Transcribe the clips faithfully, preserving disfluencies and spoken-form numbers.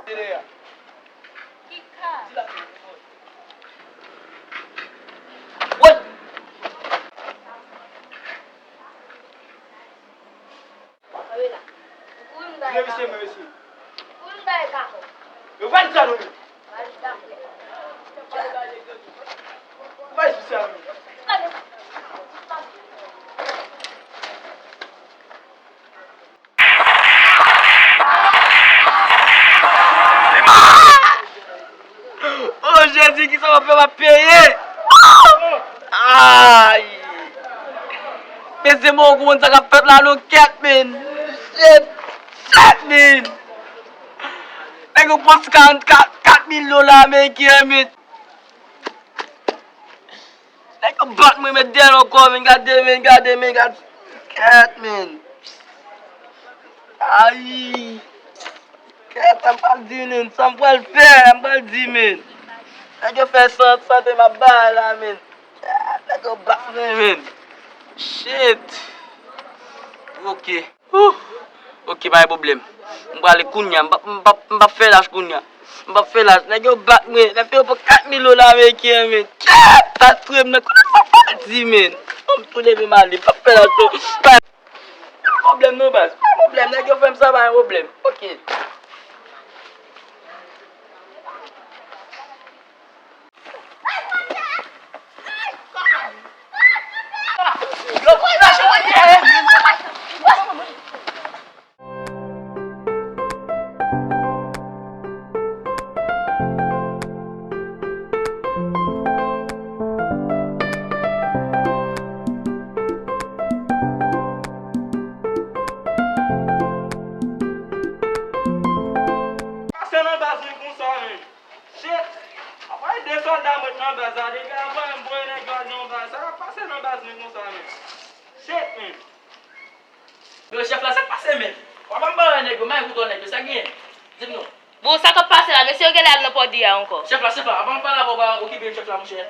Woy! Tire misye men, mesye. Yo pa di sa non. Yo pa di sa non. Oh Jezi, kisa m ap fè, m ap peye? Ay! Mesye, m konprann sa k ap fèt la non, kèt, men. Shit! Shit, men! Nèg yo pòs karannkat, kat mil dola ameriken, men. Nèg yo bat mwen, met dèyè l ankò, men gade, men gade, men gade. Kèt, men. Ay. Kèt, sa m pral di, men. Sa m pral fè, sa m pral di, men. Nèg yo fè san, sante m ap bay la, men. Kèt, nèg yo bat mwen, men. Shit. Ok. Huh! Ok, pa gen pwoblèm. M prale kounya, m p ap, m p ap, m p ap fè lach kounya. M p ap fè lach. Nèg yo bat mwen, nèg yo pran kat mil dola ameriken, men. Kèt! Sa touye m nan. Kote sa fè di, men? Bon, m tou leve m ale, m p ap fè lach non. Pa gen pwoblèm non, baz. Pa gen pwoblèm, nèg yo fè m sa, pa gen pwoblèm. Ok. Pase nan baz li konsa, men. Shit! Apre de sòlda mwen nan baz la, depi apre m voye nèg yo al nan baz. Sa k ap pase nan baz mwen konsa, men? Shit, men. Yo, chèf la, sa k pase, men? W ap ban m bagay nèg yo, m al koute nèg yo, sa k genyen? Di m non. Bon, sa k ap pase la? Mesye yo genlè al nan pòdi a ankò. Chèf la, chèf la, avan m pale avè w, pa okipe m, chèf la, monchè.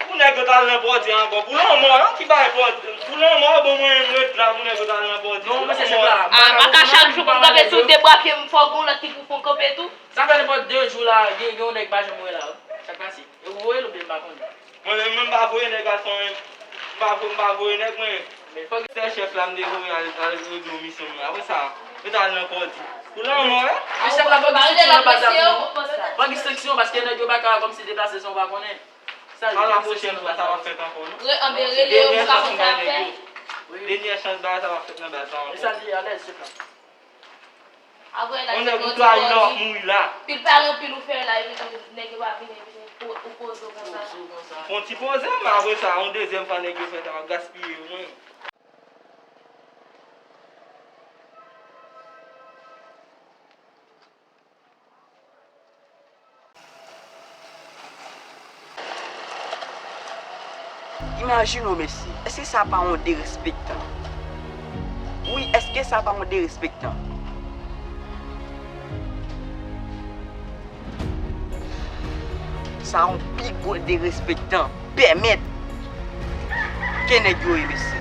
Pou nèg yo t al nan pòdi a ankò? Pou lanmò, non, ki bay pòdi? Pou lanmò, bon, mwen, m ret la, pou nèg yo t al nan pòdi. Non, mesye, chèf la. Ah, pa ka chak jou pou m kanpe sou de bra pye m, fò gon lòt ki pou fè m kanpe tou. Sa fè nenpòt de jou la, gen, gen yon nèg pa janm wè la, wi. Sa k pase? E ou voye l oubyen m pa konnen? Mwen menm, mwen m pa voye nèg al fè anyen. M pa vo-, m pa voye nèg, mwen. Men fòk se chèf la m te voye al, al regle yon misyon mwen. Apre sa, yo t al nan pòdi. Pou lanmò, wi. Men chèf la, fòk gen sanksyon nan baz la tou. Fòk gen sanksyon, paske nèg yo pa ka kòmsi deplase san w pa konnen. Sa, alapwochen, sa p ap fèt ankò, non. Re-, anben, rele yo pou ka konn sa fè. Dènyè chans, bagay sa p ap fèt nan baz la ankò. E sa li alèz, chèf la. Apre la, yon nèg ou trayi la, w ap mouri la. Pil pale anpil ou fè la, epi tou nèg yo pa vini, epi tou ou poze w konsa. Fè yon ti poze, men apre sa, yon dezyèm fwa nèg yo fè sa, w ap gaspiye yo, mwen. Imajine w, mesye, èske sa pa yon derespektan? Wi, èske sa pa yon derespektan? Sa yon pi gwo derespektan. Pèmèt ke nèg yo ye, mesye.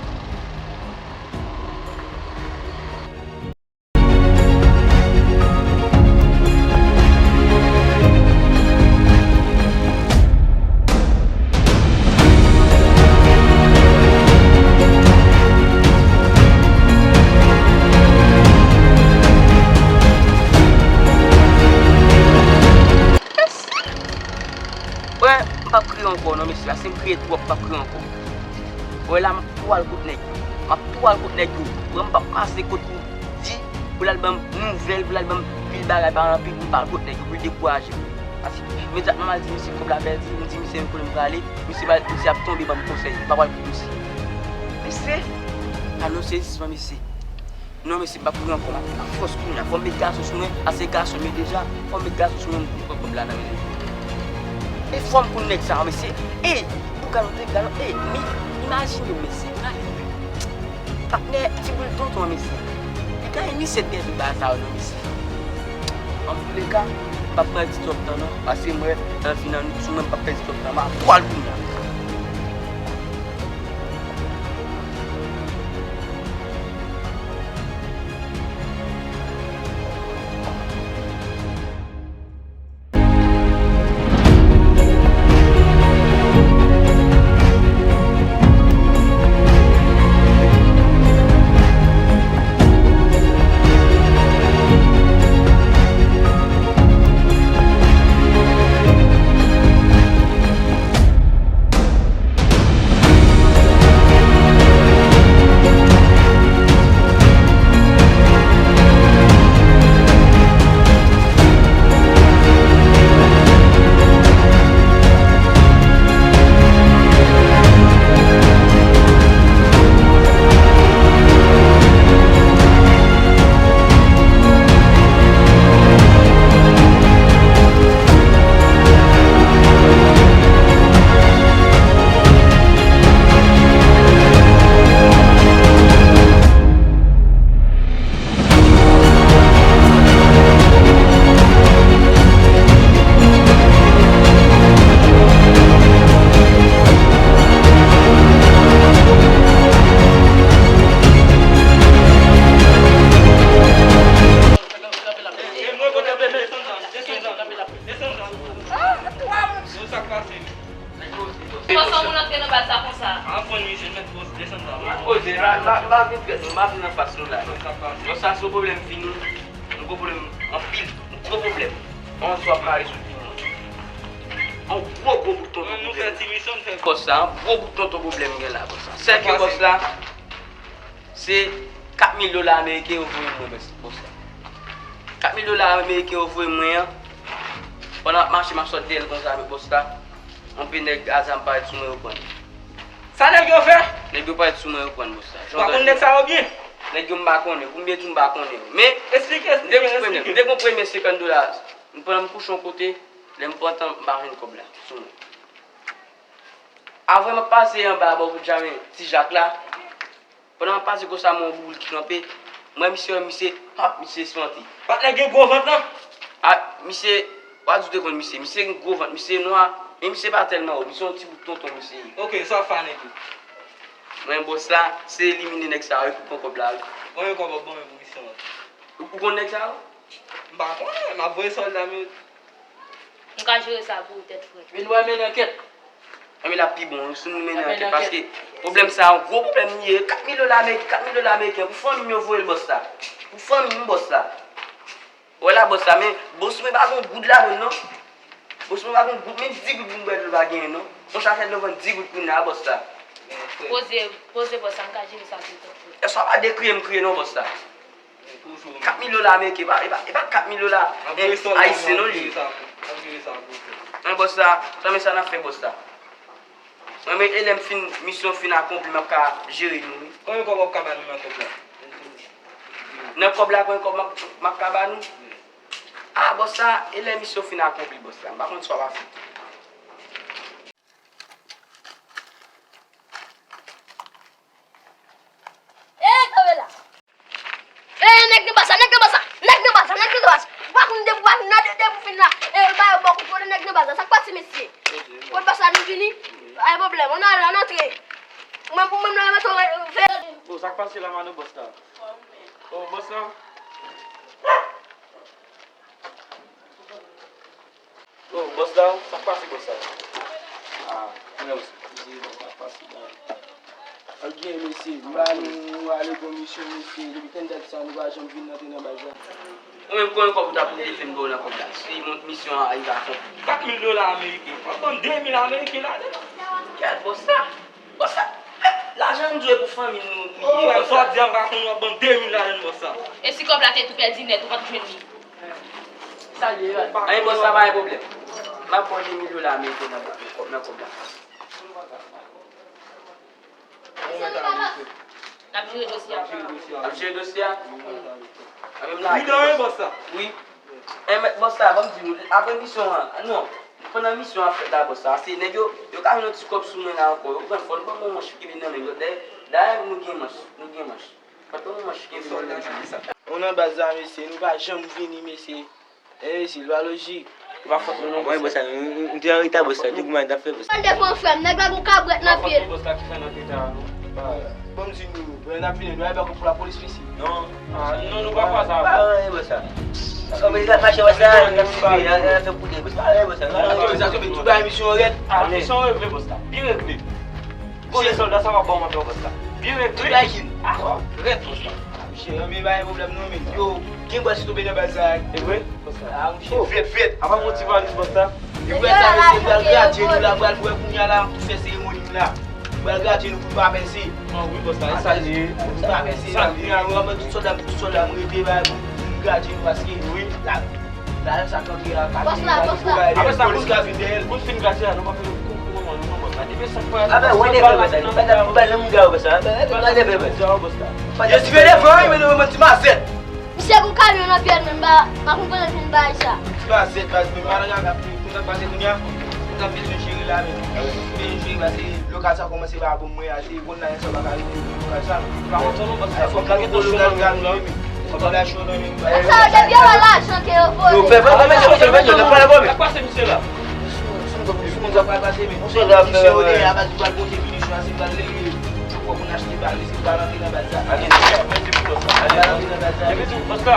Wè, m p ap kriye ankò non, mesye. Ase m kriye twòp, m p ap kriye ankò. Wè la, m ap tou al kot nèg yo. M ap tou al kot nèg yo. Wè, m p ap pase kot ou di pou l al ban m nouvèl, pou l al ban m pil bagay, pa anpil, pou m pa al kot nèg yo, pou l dekouraje m. Paske imedyatman m al di misye kòb la pèdi, m di misye m konnen m prale, misye pa, misye ap tonbe ban m konsèy, m pa pral koute misye. Mesye, pa nan sezisman, mesye. Non, mesye, m p ap kouri ankò, m ap fè fòs kounye a. Fò m met gason sou mwen, ase gason m ye deja. Fò m met gason sou mwen, m pran kòb la nan men nèg yo. E fò m konn nèg sa yo, mesye. Ey, pou gade yon nèg, gade, ey, mi, imajine w, mesye, imajine w. Patnè, ti boul tonton an, mesye. Li ka emisye dèyè tout bagay sa yo, non, mesye. Antouleka, m p ap pèdi twòp tan, non. Paske m wè, nan fin an, sou mwen, m p ap pèdi twòp tan. M ap pwal kounye a. Sa k pase, wi? Kòman sa moun antre nan baz la konsa? Aprann misye, mèt poz desann la. M ap poze, m a, m a, m a vin près nou, m a vin anfas nou la. Sa k pase? Bon, sa se yon pwoblèm fini. Nou gon pwoblèm anpil. Nou gwo pwoblèm. Yon swa pa rezoud pou mwen. Yon gwo, gwo bout tonton pwoblèm. Nou fè ti misyon, nou fè. Bòs la, yon gwo bout tonton pwoblèm gen la, bòs la. Sèl ke bòs la, se kat mil dola ameriken yo voye mwen, bòs la. Kat mil dola ameriken yo voye mwen an. Pandan m ap mache, m ap sot dèyè l konsa, men bòs la, yon pe nèg a zam parèt sou mwen, yo pran l. Sa nèg yo fè? Nèg yo parèt sou mwen, yo pran l, bòs la. Ou pa konn nèg sa yo byen? Nèg yo m pa konnen. Pou m byen di w, m pa konnen yo. Men, esplike, esplike, esplike. M te gon premye senkant dola. M pran, m kouche yon kote, lè m pran tan, m pa jwenn kòb la sou mwen. Avan m ap pase anba bò kout jaden Ti Jak la, pandan m ap pase konsa, m wè yon bouboul ki kanpe. M wè misye, misye, pap, misye espante. Patnè gen gwo vant lan? A, misye, w a di w te konn misye. Misye gen gwo vant, misye nwa, men misye pa tèlman wo, misye yon ti bout tonton misye ye. Ok, sa w ap fè a nèg yo? Mwen, bòs la, se elimine nèg sa yo epi pran kòb la, wi. Konbyen kòb w ap ban mwen pou misyon an? Ou, ou konn nèg sa yo? M pa konnen, m ap voye sòlda m yo. M ka jere sa pou ou, tèt frèt. Men nou a mennen ankèt. Anben, l ap pi bon wi, si nou mennen ankèt, paske pwoblèm sa a, yon gwo pwoblèm li ye. Kat mil dola ameriken, kat mil dola ameriken, pou fanmi m yo voye l bòs la. Pou fanmi m, bòs la. Wè la, bòs la, men bòs mwen pa gon goud ladan l non. Bòs mwen pa gon goud, menm di goud pou m bwè dlo pa genyen non. Yon sachè dlo vann di goud kounye a, bòs la. Poze, poze bòs la, m ka jere sa pou ou, tèt frèt. Èske w pa de kriye m kriye non, bòs la? Kat mil dola ameriken, e pa, e pa, e pa kat mil dola ayisyen non li ye. Mwen, bòs la, sa men sa n ap fè, bòs la. Mwen, men, e lè m fin, misyon fin akonpli, m ap ka jere nou, wi. Konbyen kòb w ap ka ba nou nan kòb la? Nan kòb la, konbyen kòb m ap, m ap ka ba nou? A, bòs la, e lè misyon fin akonpli, bòs la. M pa konn sa w ap fè. Ey, kanpe la! Ey, nèg nan baz la, nèg nan baz la, nèg nan baz la, nèg nan baz la. Ou pa konn depi, ou pa konn nan de, depi w fin la. Ey, ba yo bò kout, kote nèg nan baz la? Sa k pase, mesye? Kote baz la nou vini? Pa gen pwoblèm, ann ale, ann antre. Mwen, pou mwen, mwen, mwen, mwen, mwen. Oh, sa k pase la, madan bòs la? Oh, bòs la. Oh, bòs la, sa k pase, bòs la? Ah, mwen, sa k pase la? Ak byen, mesye, m ba nou ale komisyon, mesye, depi tann dat sa, nou pa janm vin antre nan baz la. Ou menm, konbyen kòb ou ta pou te fè m ba w nan kòb la? Si misyon an rive akonpli. Kat mil dola ameriken, w ap ban m de mil ameriken ladan l. Kèt, bòs la? Bòs la, lajan nou dwe pou fanmi nou. Frè m, sa w ap di a, m pa konn, w ap ban m de mil ladan l, bòs la. E si kòb la te tou pèdi nèt, ou p ap jwenn li? Sa l ye, anyen, bòs la, pa gen pwoblèm. M ap pran de mil dola ameriken nan, nan kòb la. N ap jere dosye a. N ap jere dosye a? Anben, m lage, bòs la. Wi. Anben, bòs la, ban m di nou, apre misyon an, non, pandan misyon an ap fèt la, bòs la, se nèg yo, yo ka jwenn yon ti kòb sou mwen la ankò. Yo pran fò, nou ban m yon manch kenbe nan men m. Dayè, dayè, nou gen manch, nou gen manch. Ou nan baz la, mesye, nou pa janm vini, mesye. E, mesye, lwa lojik. E pa fòt nou non, bòs la. Wi, bòs la, nou, nou, nou te an reta, bòs la. Nou te goumen, n t ap fè, bòs la. Tande fò frè m, nèg la gon kabrèt nan pye l. Bòs la ki fè n an reta, non. Bon, m di nou, bon, n ap vini, nou al ba kòb pou lapolis, mesye. Non, ah, non, nou pa fè sa. Pa anyen, bòs la. Sa fè fache, bòs la, n ap fè pou de, bòs la. Pa anyen, bòs la. Tout bagay misyon rèd. Ah, misyon regle, bòs la. Byen regle. Kote sòlda sa w ap ban m anpè, bòs la? Byen regle. Tout bagay kin. Ah, rèd, bòs la. Misye, men pa gen pwoblèm non, men. Yo, gen bòs ki tonbe nan baz la. E vre? Bòs la. Ah, misye, vèt, vèt. Apa m gon ti valiz, bòs la? E vre sa, mesye, m pral gradye nou la, pral wè kounye a la, m fè seremoni m la. M pral gradye nou pou nou pa pèse. Ah, wi, bòs la, e sa l ye. Pou nou pa pèse la. Kounye a, nou ap tout sòlda, tout sòlda, m rete, ba, pou nou gradye nou, paske wi. La, Dayè sa kanpe a, bòs la, bòs la. Apre sa, polis ka vin dèyè l. Pou l fin gradye a, nou pa fè yon kou pou moman, nou pa bòs la. Depi sa k pa. Anben, wè de fè sa, nou pa nan, nou pa nan moun gade sa. Anben, wè de fè sa. Yo sive devan, wi, men nou, men ti mazèt. Misye gon kamyon nan pye l, men m pa, m pa konprann anpil bagay sa. Ti mazèt, baz, men malè la, ap konn sa k pase kounye a. Konn sa k bezwen jere la, men. Bezwen jere, pase lokal sa kòmanse pa bon, mwen, a, se konn la, sa pa ka rete lokal sa. Pa konn sa, non, pase fòk nou gen lokal, lokal, non. Sa yo depi yo wè lajan ke yo voye. Yo fè, fè, fè, fè, fè, fè, fè, fè, fè, fè, fè. Sa k pase misye la? Sou, sou, sou moun sa pral pase, men. Misye yo dèyè a baz pou al pote minisyon, se pral leve. Yo pran pou n achte bal, se pral antre nan baz la. Ale, mèsi pou sa. Ale, antre nan baz la. Mèsi pou sa.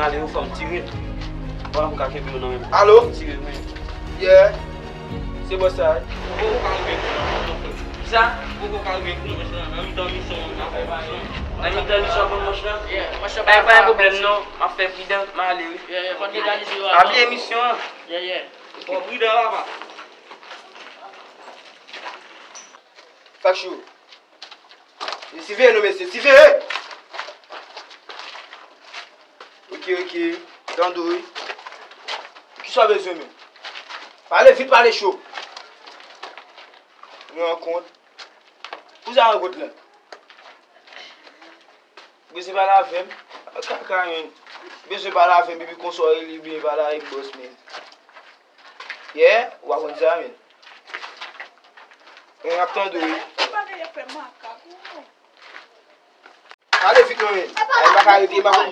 prale yo, fò m tire. Vwala m ka kenbe yo nan men m. Alo? M tire men. Yeah. Se bòs sa wi. Ou poko ka rive pou nan manch lan, frè. Kisa? Ou poko ka rive pou nan manch lan. Nan mitan misyon an, n ap fè manch lan. Nan mitan misyon an, manch lan? Yeah, manch lan pa, pa gen pwoblèm non. M ap fè pridan, m ale wi. Yeah, yeah, fò n degaje yo avan. Pa bliye misyon an. Yeah, yeah. Fò pridan, papa. Sa k cho? Siveye non, mesye, siveye! Ok, ok. Tande wi. Kisa w bezwen menm? Pale vit, pale cho. Yon rankont. Pou sa rankont lan? Bezwen pale avè m? Kaka menm. Bezwen pale avè m epi konsa w rele byen pale avèk bòs menm. Yeah, w a konn sa menm. Mwen ap tande w wi. Pale vit non menm. Ay, m pa ka rete, m pa konn.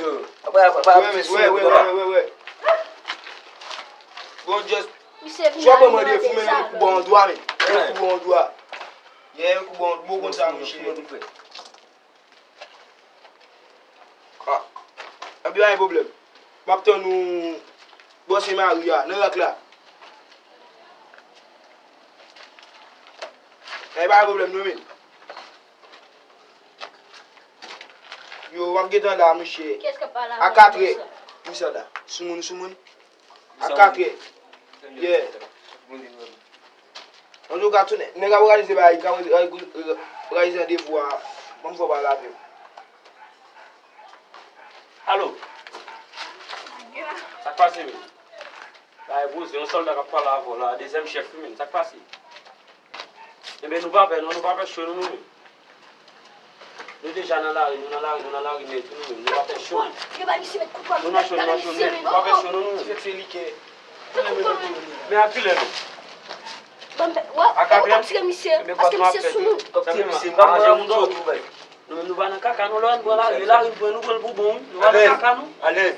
Yo, apa, apa, apa, apa, apa, apa, apa. Bon, just. Swa mwen mande pou men, men kou ba yon dwa men. Men kou ba yon dwa. Yeah, men kou ba yon, bon konn sa, monchè. Ah. Anben, pa gen pwoblèm. M ap tann ou bò Sen Mari a, nan rak la. Anben, pa gen pwoblèm, non, men. Yo, m ap gentan la, monchè. A katrè. Misye la. Soumoun, soumoun. A katrè. Yeah. Antouka, tou nèg ap òganize bagay, ka òganize randevou a. Ban m fè w pale avè m. Alo? Sa k pase menm? Bagay poze, yon sòlda k ap pale avè w la, dezyèm chèf wi menm, sa k pase? Enben, nou pa pè non, nou pa pè cho nou, nou menm. Nou deja nan lari, nou nan lari, nou nan lari nèt wi nou menm, nou pa pè cho. Nou nan cho, nou nan cho nèt, nou pa pè cho nou, nou menm. Men a kilè menm? A katrè? Enben, kòman nou ap fè tou? Sa menm, aranje moun dòmi. Nou menm nou pa nan kaka non, lè nou pran lari, lari nou pran, nou pran l pou bon wi. Nou pa nan kaka non. Alèz.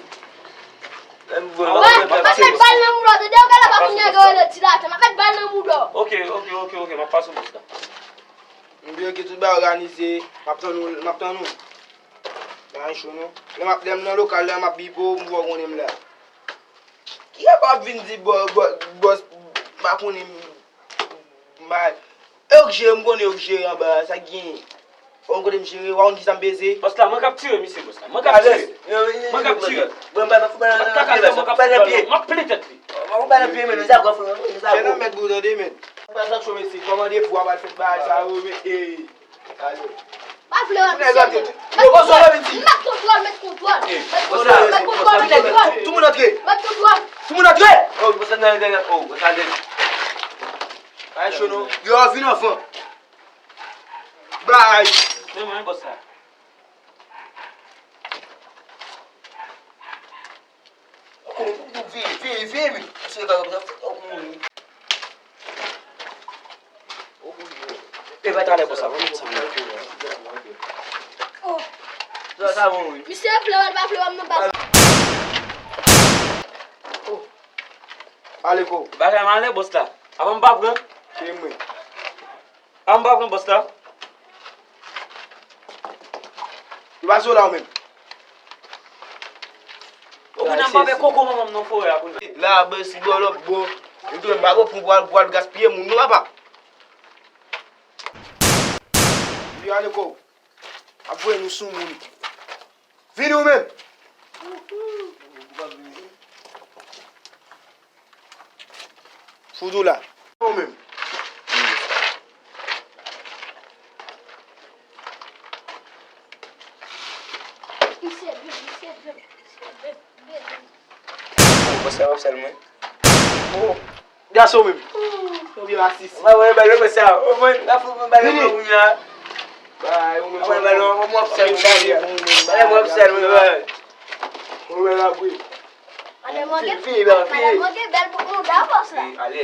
Lè nou pran, lari nou pran. M ap met bal nan mouda w, tande, w gade pa kounye a gen rele dilatè, m ap met bal nan mouda w. Ok, ok, ok, ok, m ap pase w bòs la. Ebyen, ok, tout bagay òganize, m ap tann ou, m ap tann ou. Bagay cho non. Lè m ap, lè m nan lokal la, m ap bipe w, m fè w konnen m la. Ki ap ap vin di bò-, bò-, bòs, m pa konnen m, m pa, e ou k jere, m konnen ou k jere anba a, sa k genyen? Ou konn kote m jere, ou pa konn kisa m peze? Bòs la, mwen k ap tire misye, bòs la. Mwen k ap tire. Mwen k ap tire. Mwen pa, pa, pa, pa, pa, pa, pa, pa, pa, pa, m ap plen tèt li. Mwen pa nan pye, men, men sa gwa frè, men sa gwa. Fè nan mèt bou tande, men. Mwen pa sa cho, mesye, kòmande pou w ap al fè bagay sa yo, men, e. Pa vle wè misye menm. Yo, konsa w vin di. M ap kontwòl, met kontwòl. Met kontwòl, met kontwòl, met kontwòl. Tout moun antre. Met kontwòl. Tout moun antre. Oh, konsa nan, nan, oh, konsa nan. Ay, cho non. Yo, vin anfan. Bay. Men mwen, bòs la. Ou konnen pou, pou veye, veye, veye, men. Paske lè gade konsa, fòk ou mouri. E pa talè konsa, mwen met sa. Oh. Sa, sa bon, wi. Misye vle wè l pa vle wè m nan baz. Oh. Ale ko. Bagay malè, bòs la. Avan m pa pran. Se mwen. A m pa pran bòs la. Yo pase w la ou menm. Ou konnen m pa fè koko manman m nan forè a kounye a. La, bè, si bò lòt bò. Ou konnen m pa pran pou al, pou al gaspiye moun, non, papa. Yo ale ko. Ap voye nou sou moun. Vini ou menm. Fout ou la. Ou menm. Misye dwèt, misye dwèt, misye dwèt, dwèt. Oh, bòs la, w ap sèl mwen. Oh. Gason menm. Ou vye rasis. Mwen, mwen, balon mwen sa. Ou mwen, la fout mwen balon mwen kounye a. Bay, ou menm. Mwen, balon mwen, mwen ap sèl mwen kounye a. Balon mwen ap sèl mwen, bay. Ou wè la vre. Ale mwen gen, ale mwen gen bèl pou mouda bòs la. Ale.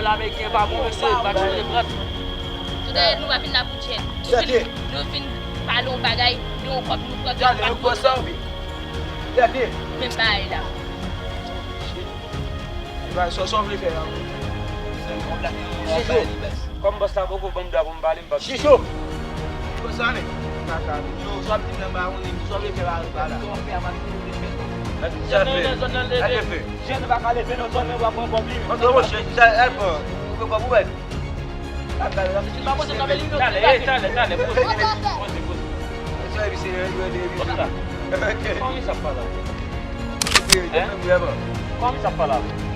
Kreyòl ameriken pa bon, mesye, pa chanje prat. Tout dèyè nou pa vin la pou djèl. Nou vin, nou vin pale yon bagay, gen yon kòb nou pran, gen yon kòb nou pran. Menm bagay la. Sa w vle fè la? Chouchou. Kòm bòs la poko ban m dwa pou m pale, m p ap. Chouchou. Konsa, men. Kaka. Yo, sa w ap di m nan, m pa konnen. Sa w vle fè la, la, la. Zòn nan, zòn nan leve. Jèn pa ka leve nan zòn nan, w ap pran kòb li. Antre, monchè, sa, al pran. Ou pran kòb ou, wè. Talè, talè, talè, poze, poze, poze, poze. Kòman sa ap pale? Kòman sa ap pale?